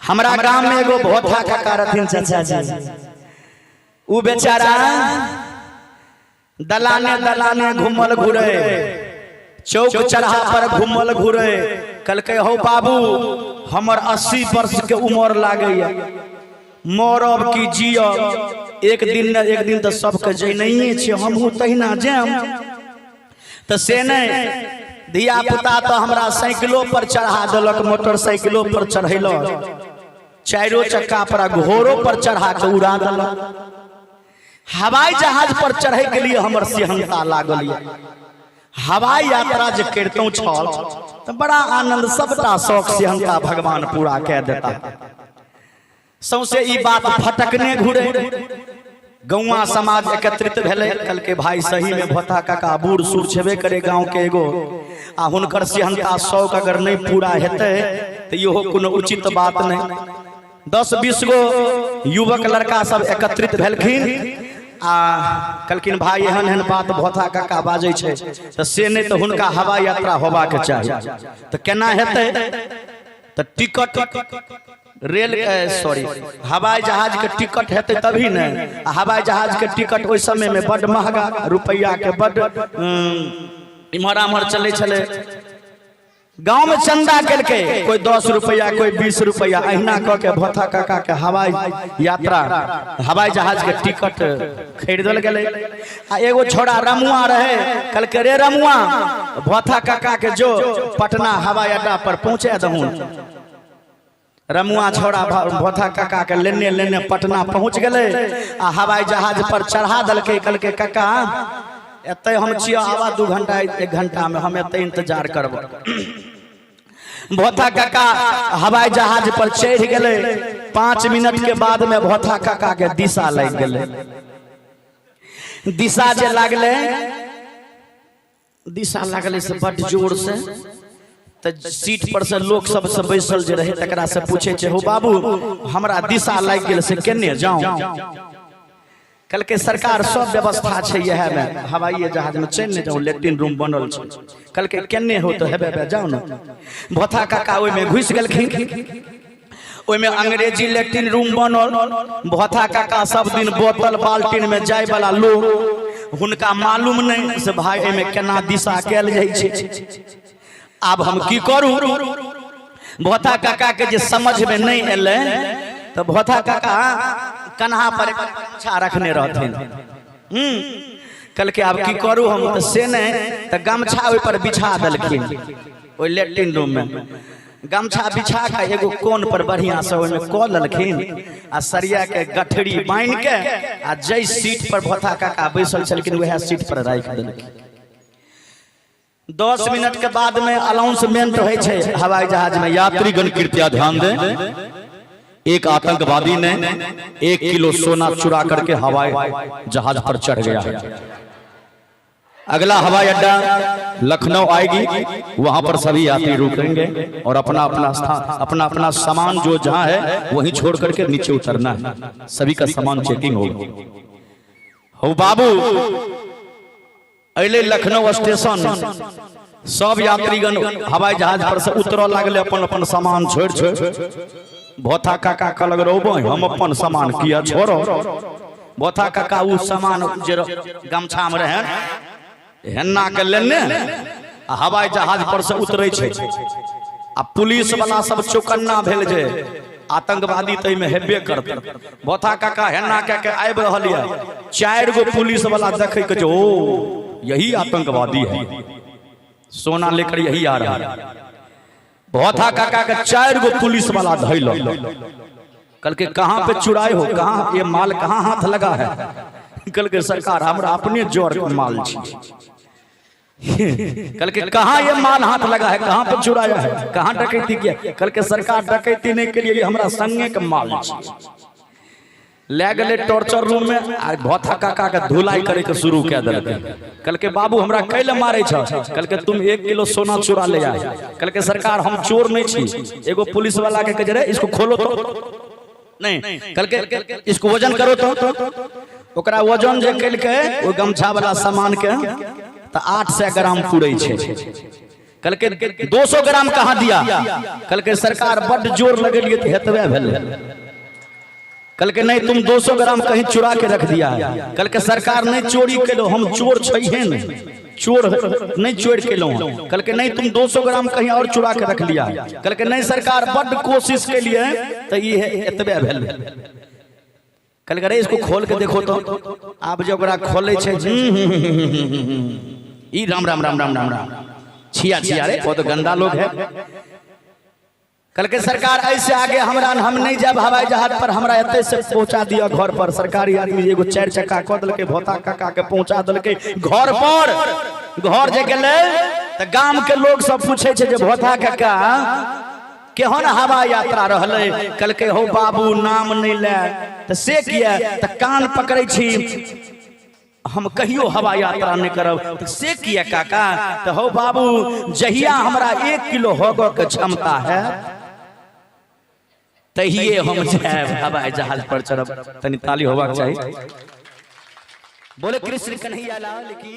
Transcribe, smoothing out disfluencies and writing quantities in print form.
हमरा गाम में एगो भोथा काका रहथिन चाचा जी। उ बेचारा दलाने दलाने घूमल घुरे, चौक चढ़ा पर घूमल घुरे। कहलकै हौ बाबू, हमर 80 वर्ष के उम्र लागैया, मरब कि जियब, एक दिन न एक दिन तऽ सबके जैनैये छै, हमहूँ तहिना जायब। तऽ से नहि, धिया पुता तऽ हमरा साइकिलो पर चढ़ा देलक, मोटरसाइकिलो पर चढ़ेलक, चारो चक्का पर आ घोड़ो पर चढ़ा के उड़ा देलक। हवाई जहाज पर चढ़े के लिए हमर सेहनता लागल यऽ। हवाई यात्रा जे करितहुँ छल तऽ बड़ा आनंद, सबटा शौक सेहनता भगवान पूरा कए देता। सौंसे ई बात फटकने घुरे, गौआ समाज एकत्रित भेलै। कहलकै भाई सही में भोथा काका बूढ़ सूढ़ छेबे करे गांव के एगो, आ हुनकर सेहनता शौक अगर नहीं पूरा हेतै तऽ इहो कोनो उचित बात नहीं। 10-20 गो युवक लड़का सब एकत्रित भेलखिन आ कहलखिन भाई एहन एहन बात भोथा काका बाजै छै तऽ से नहि, तऽ हुनका हवाई यात्रा होबाक चाही। तऽ केना हेतै? तऽ टिकट रेल सॉरी हवाई जहाज के टिकट हेतै तभी ने। आ हवाई जहाज के टिकट ओहि समय में बड महगा, रुपैआ के बड इम्हर आम्हर चलै छलै। गांव में चंदा केलकै, कोई 10 रुपैआ कोई 20 रुपैआ, अहिना कऽ के भोथा काका के हवाई यात्रा हवाई जहाज के टिकट खरीदल गेलै। आ एगो छोड़ा रमुआ रहे, कहलकै रे रमुआ, भोथा काका के जो पटना हवाई अड्डा पर पहुंचे दहून। रमुआ छोड़ा भोथा काका के लेने लेने पटना पहुंच गेलै आ हवाई जहाज पर चढ़ा देलकै। कहलकै काका एतै हम छियै, आवा 2 घंटा 1 घंटा में हम एतै इंतजार करब। भोथा काका हवाई जहाज पर चढ़ि गेलै। 5 मिनट के बाद में भोथा काका के दिशा लागि गेलै। दिशा जे लागलै, दिशा लागलै से बड्ड जोर से, तऽ सीट पर से लोक सब से बैसल जे रहे तकरा से पूछे छै, हो बाबू हमरा दिशा लागि गेल से केने जाऊं? कहलकै सरकार सब व्यवस्था छै इएह में, हवाई जहाज में चलि नहि जाउ, लेट्रिन रूम बनल छै। कहलकै केने हो? तऽ हेबे हेबे जाउ ने। भोथा काका ओहिमे घुसि गेलखिन। ओहिमे अंग्रेजी लेट्रिन रूम बनल। भोथा काका सब दिन बोतल बाल्टीन में जाय वाला लोग, हुनका मालूम नहीं से भाई एहिमे केना दिशा कयल जाइ छै, आब हम की करू। भोथा काका के जे समझ में नहीं एलै तऽ भोथा काका कन्हा पर गमछा रखने रहथिन। कहलकै आब की करू हम? तऽ से नहि, तऽ गमछा ओहि पर बिछा देलखिन। ओहि लेट्रिन रूम में गमछा बिछा के एगो कोन पर बढ़िया से ओहिमे कऽ लेलखिन आ सरिया के गठरी बान्हि के आ जै सीट पर भोथा काका बैसल छलखिन वएह सीट पर राखि देलखिन। 10 मिनट के बाद में अनाउंसमेंट होइ छै हवाई जहाज में, यात्रीगण कृपया ध्यान दें, एक आतंकवादी ने 1 किलो सोना चुरा करके हवाई जहाज पर चढ़ गया है। अगला हवाई अड्डा लखनऊ आएगी, वहां पर सभी यात्री रुकेंगे और अपना अपना स्थान अपना अपना सामान जो जहां है वहीं छोड़ करके नीचे उतरना है, सभी का सामान चेकिंग होगा। हो बाबू अले लखनऊ स्टेशन, सब यात्रीगण हवाई जहाज पर से उतरऽ लागले अपन अपन सामान छोड़ छोड़। भोथा काका कहलक रौ हम अपन सामान किया छोड़ो। भोथा काका उ सामान जे गमछा में रहे हेन्ना के लेने आ हवाई जहाज पर से उतरे छै। आ पुलिस वाला सब चौकन्ना भेल जे आतंकवादी तऽ एहिमे हेबे करतै। भोथा काका हेन्ना कए के आबि रहल यऽ, 4 गो पुलिस वाला देखै के जे ओ यही आतंकवादी है, सोना लेकर यही आ रहा है। भोथा काका के 4 गो पुलिस वाला धैल, कहलकै कहाँ पे चुराए हो, कहाँ ये माल कहाँ हाथ लगा है? कहलकै सरकार हमरा अपने जोर के माल छी। कहलकै कहाँ ये माल हाथ लगा है, कहाँ पे चुराया है, कहाँ डकैती किया? कहलकै सरकार डकैती नहीं के लिए, हमरा संगे के माल छी। ले गेलै टॉर्चर रूम में आ भोथा काका के धुलाई करे के शुरू कए देलकै। कहलकै बाबू हमरा कैले मारै छ? कहलकै तुम 1 किलो सोना चुरा ले आए। कहलकै सरकार हम चोर नहीं छी। एगो पुलिस वाला के कहै रे इसको खोलो तो नहीं, कहलकै इसको वजन करो तो। ओकरा वजन जे केलकै ओहि गमछा वाला सामान के तऽ 800 ग्राम पुरै छै। कहलकै 200 ग्राम कहाँ दिया? कहलकै सरकार बड्ड जोर लगेलिए तऽ हेतबे भेलै। कहलकै नहीं, तुम 200 ग्राम कहीं चुरा के रख दिया है। कहलकै सरकार नहीं चोरी केलहुँ, हम चोर छैहे नहीं, चोर नहीं चोर केलहुँ। कहलकै नहीं, तुम 200 ग्राम कहीं और चुरा के रख लिया। कहलकै नहीं सरकार, बड्ड कोशिश के लिए तऽ ई एतबे भेलै। कहलकै अरे इसको खोल के देखो तो। आब जे ओकरा खोलै छै, ई राम राम राम राम राम राम, छिया छिया रे, बहुत गंदा लोग है। कहलकै सरकार ऐसे आगे हमरा हम नहीं जाब हवाई जहाज पर, हमरा एते से पहुंचा दिया घर पर। सरकारी आदमी एगो 4 चक्का कऽ देलकै, भोता काका के पहुंचा देलकै घर पर। घर जे गेलै तऽ गाम के लोग सब पूछे छै जे भोता काका केहन हवा यात्रा रहलै? कहलकै हो बाबू नाम नहीं ले। तऽ से किया? तऽ कान पकड़ै छी, हम कहियो हवा यात्रा नहीं करब। तऽ से किया काका? तऽ हो बाबू, जहिया हमरा 1 किलो होगऽ के क्षमता है तहिए हम जायब हवाई जहाज पर चढ़ब। तनी ताली होबाक चाही। बोले कृष्ण कन्हैया लाल की।